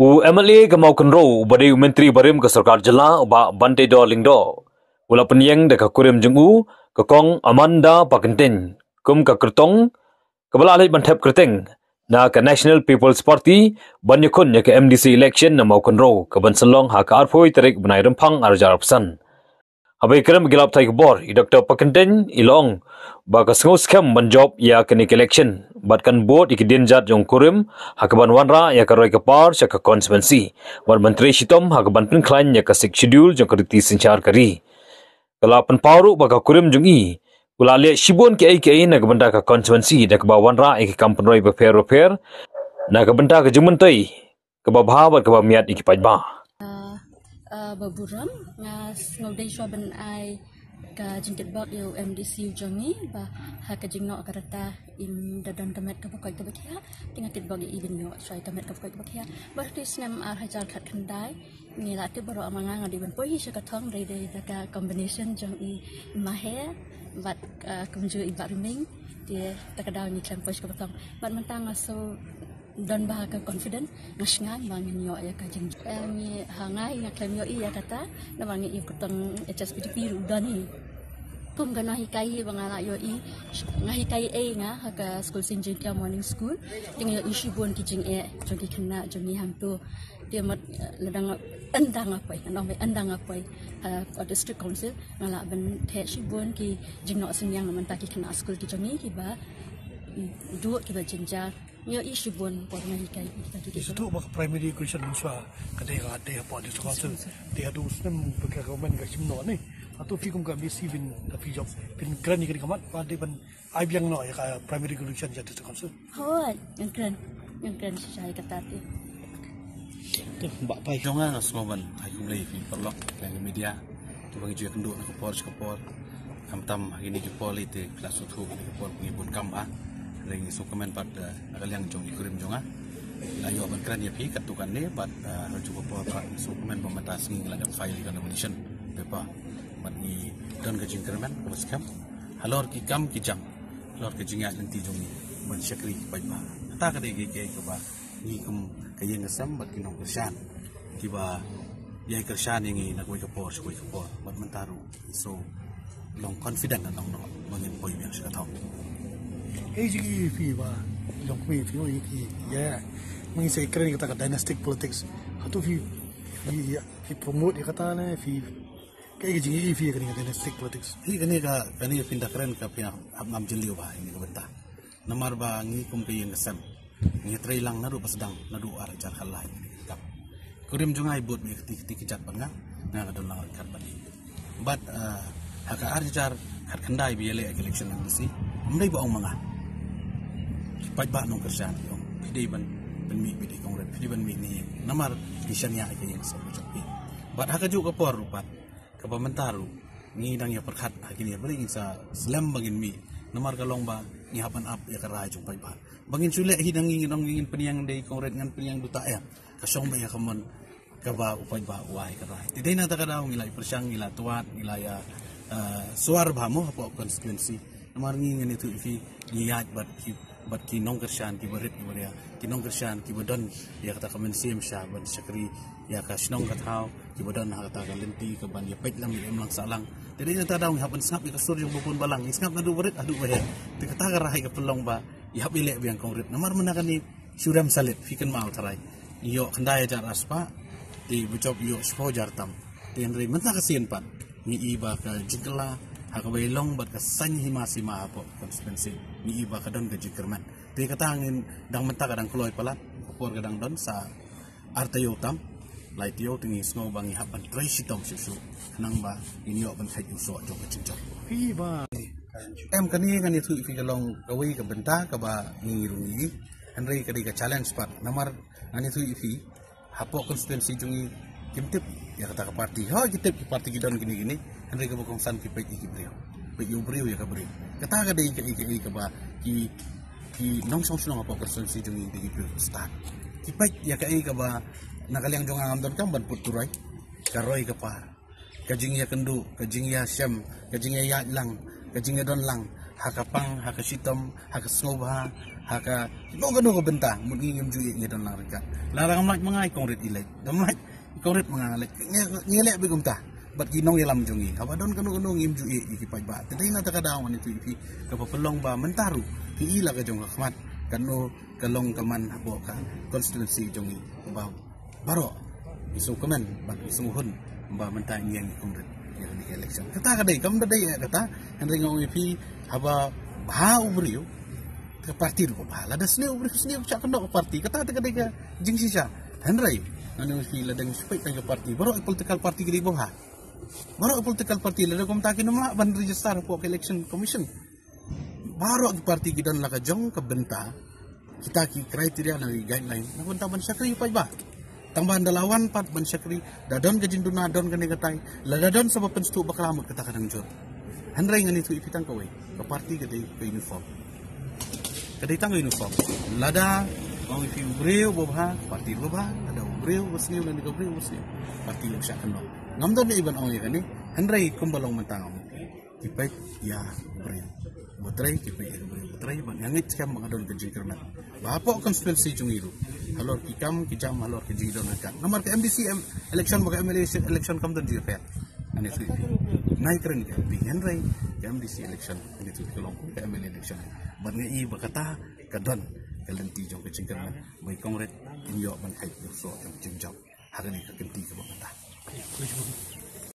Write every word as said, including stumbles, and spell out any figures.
U M L A ka Mawkynrew uba dei u Myntri barim ka Sorkar Jylla u Bah Banteidor Lyngdoh u la pynïeng da ka kurim jong u ka Kong Amanda Pakyntein kum ka kyrtong kaba la leit ban thep kyrteng na ka National People's Party ban ïakhun ïa ka M D C election na Mawkynrew kaban sa long ha ka arphew tarik bnai Rymphang arhajar arphew san. Haba ïakren bad ki lad pathai khubor, i Doctor Pakyntein i la ong ba ka sngewskhem ban jop ïa kane ka election bad kan bud ïa ki dienjat jong u kurim ha kaban wanrah ïa ka roi ka par sha ka constituency bad ban trei shitom ha kaban pynkhlaiñ ïa ka Sixth Schedule jong ka riti synshar ka ri. Ka la pynpaw ruh ba ka kurim jong i u la leh shibun kiei kiei na ka bynta ka constituency da kaba wanrah ïa ki kam pynroi bapher bapher na ka bynta ka jingmyntoi kaba bha bad kaba miat ïa ki paidbah. Ah, ba burom, nga sngewdei shuwa ban ai ka jingkitbok ïa u M D C u jong ngi ba ha ka jingnoh ka rta im da don ka met kaba koit kaba khiah, te nga kitbok ïa i ban ïoh shuwa ïa ka met kaba koit kaba khiah. Ba ha u snem ar hajar khatkhyndai ngi la tip baroh ma nga nga dei ban poi hi sha ka thong, dei dei da ka combination jong i Mahe bad, ah, kumjuh i Bah Riming, te ta ka daw ngi khlem poi sha ka thong. Bad mynta nga shu don bha ka confident, nga shngaiñ ba ngin ïoh ïa ka jing. Eh, ngi ha nga hi nga khlem ïoh i ïa kata, namar ngi i kyrtong H S P D P ruh don hi. Kum ka nonghikai hi ba nga la ïoh i, nga hikai ei nga ha ka school Saint Jane Clare Morning School. Te nga ïoh i shibun ki jingeh jong ki khynnah jong ngi hangto. Te mut, eh, lada nga, ynda nga poi, nga ong ba ynda nga poi ha, ha District Council, nga lah ban theh shibun ki jingnoh synñiang na bynta ki khynnah skul ki jong ngi kiba, mm, duh kiba jynjar. Nga ïoh i shibun por nga hikai kita ki. Shuh ba ka primary education mynshuwa ka dei ka dei hapoh District Council. Te haduh u snem ba ka government ka shim noh ne. Hato phi kum ka M D C phin, phi jop, phin kren ïa kane ka mat ba dei ban ai biang noh ïa ka primary education sha District Council. Hooid, ngan kren, ngan kren shisha ïa kata te. Te Bah Pai. Jong nga nga sngewbha ban ai khublei ïa phi paralok, ïa ka media. To ba ngi ju ïakynduh na ka por sha ka por. Khamtam ha kine ki por lei te phi la sngewthuh kine ki por ngi bun kam bha. Hynrei ngi sngewkmen pat, eh, na ka liang jong ki kurim jong nga. Nga ïoh ban kren ïa phi katto katne bad, eh, ha kajuh ka por pat ngi sngewkmen ba mynta sngi ngi la dep file ïa ka nomination paper. Bad ngi don ka jingkyrmen kaba skhem halor ki kam ki jam, halor ka jingïaid lynti jong ngi ban shakri ki paidbah. Kata ka dei ka, ka, kaba ngi kum ka ïing ka sem bad ki nongkyrshan kiba ïai kyrshan ïa ngi na kawei ka por sha kawei ka por. Bad mynta ruh ngi shu long confident na nongno ba ngin poi biang sha ka thong. Kaei jingïohi phi ba long kmie phi ïohi ki ïa ma ngi sa kren kata ka dynastic politics. Hato phi, phi, phi promote ïa kata ne phi Kaei ka jingïohi phi ïa kane ka dynastic politics? Hi kane ka, kane phin da kren ka phi hap ngam jylliew bha ïa kane ka bynta. Namar ba ngi kum ka ïing ka sem ngi trei lang naduh ba sdang, naduh ar hajar khatlai. Kurim jong nga i bud bad kti kti ki jait bad nga, nga ka don lang ryngkat bad i. Bad, eh, ha ka ar hajar khatkhyndai ba ïaleh ka election M D C, ym dei ba ong ma nga. Ki paidbah nongkyrshan ki ong phi dei ban, ban mih, phi dei Congress, phi dei ban mih ne ïing. Namar ngi shaniah ïa ka ïing ka sem ka jong phi. Bad ha kajuh ka por ruh pat kaba mynta ruh ngi dang ïa pyrkhat ha kine ba ngin sa slem ba ngin mih. Namar ka long ba ngi hap ban ap ïa ka rai jong paidbah. Ba ngin shu leh hi dang ngi ngin ong ngin pynïeng dei Congress, ngan pynïeng duh ta ïa ka shong ba ïa ka mon kaba u paidbah u ai ka rai. Te dei na ta ka daw ngi la ïa pyrshang, ngi la twad, ngi la ïa, eh, swar bha mo hapoh constituency. Namar ngi ngan ïathuh ïa phi, ngi ïaid bad ki, bad ki nongkyrshan kiba rit kiba ria, ki nongkyrshan kiba don ïa kata ka mynsiem sha ban shakri ïa ka shnong ka thaw, kiba don ha kata ka lynti kaban ïa peit lang ïa im lang sah lang. Te dei na ta daw ngi hap ban sngap ïa ka sur jong ba bun ba lang, ngi sngap naduh ba rit haduh ba heh. Te kata ka rai ka pynlong ba ngi hap ïaleh biang Congress. Namar mynta kane shu rem salit, phi kynmaw tharai. Ngi ïoh khyndai hajar arspah, te ba jop ïoh shiphew hajar tam. Te hynrei mynta ka sien pat ngi i ba ka jingkylla ha kaba ïalong bad ka saiñ hima sima hapoh constituency. Ngi i ba ka don ka jingkyrmen. Te kata ngin dang mynta ka dang kloi palat, ka por ka dang don sa ar taïew tam, lai taïew, te ngi sngew ba ngi hap ban trei shitom shuh shuh khnang ba ngin ïoh ban kheit u soh jong ka jingjop. Phi ba Em, kane ngan ïathuh ïa phi ka long kawei ka bynta kaba ngi ruh ngi i. Hynrei ka dei ka challenge pat. Namar ngan ïathuh ïa phi hapoh constituency jong ngi kim tip ïa kata ka party. Hooid ki tip ki party ki don kine kine. Hynrei kaba kongsan ki peit ïa ki briew. Peit ïa u briew ïa ka briew. Kata ka dei ka, ka, kaba ki, ki nongshong shnong hapoh constituency jong ngi dei ki briew stad. Ki peit ïa kaei kaba na ka liang jong nga ngam donkam ban put turoi. Ka roi ka par, ka jingïakynduh, ka jingïashem, ka jingïaïaid lang, ka jingïadon lang, ha ka pang, ha ka shitom, ha ka sngewbha, ha ka kano kano ka bynta, mut ngi ngim ju ïeh, ngi don lang ryngkat. Lada ngam lait ma nga, i Conrad i lait. Dam lait, i Conrad ma nga lait. Ngi, ngi leh beit kumta. Bad ki nongïalam jong ngi, haba don kano kano ngim ju ïeh ïa ki paidbah. Te dei na kata ka daw ngan ïathuh ïa phi, kaba pynlong ba mynta ruh ki i la ka jong ka khmat, kano ka long ka man hapoh ka constituency jong ngi, ba baroh ki sngewkmen bad ki sngewhun ba mynta ngi ïeng kum rit ïa kane ka election. Kata ka dei, kam da dei ïa kata, hynrei nga ong ïa phi, haba bha u briew, ka parti ruh ka bha. Lada sniew u briew, sniew, shah kynnoh ka parti. Kata te ka dei ka jingshisha. Hynrei ngan ong ïa phi, lada ngi shu peit tang ka parti, baroh ki political party ki dei babha. Baroh ki political party, lada kumta kim lah ban register hapoh ka Election Commission. Baroh ki party ki don la ka jong ka bynta, kita ki criteria na ki guideline na ka bynta ban shakri paidbah. Tang ba ynda la wan pat ban shakri, da don ka jingduna, don kane katai, lada don sa ba pynsngewthuh bakla, mut kata ka dang jur. Hynrei ngan ïathuh ïa phi tang kawei, ka party ka dei ka uniform. Ka dei tang ka uniform. Lada ong ïa phi u briew babha, party babha. Lada u briew basniew, lane ka briew basniew, party ba shah kynnoh. Ngam don ei ban ong ïa kane, hynrei kumba long mynta nga ong, ki peit ïa u briew ba trei, ki peit ïa u briew ba trei. Bad nga ngeit skhem ba nga don ka jingkyrmen ba hapoh constituency jong ngi ruh, halor ki kam ki jam, halor ki jingdon ryngkat. Namar ka M D C em-, election bad ka M L A election kam don jingïapher. Ngan ïathuh ïa phi, nai kren ka M P, hynrei ka M D C election, ngan ïathuh ïa phi, ka long ka M L A election. Bad nga i ba kata ka don ka lynti jong ka jingkyrmen ba i Conrad in ïoh ban khait ïa u soh jong ka jingjop ha kane ka kynti kaba mynta.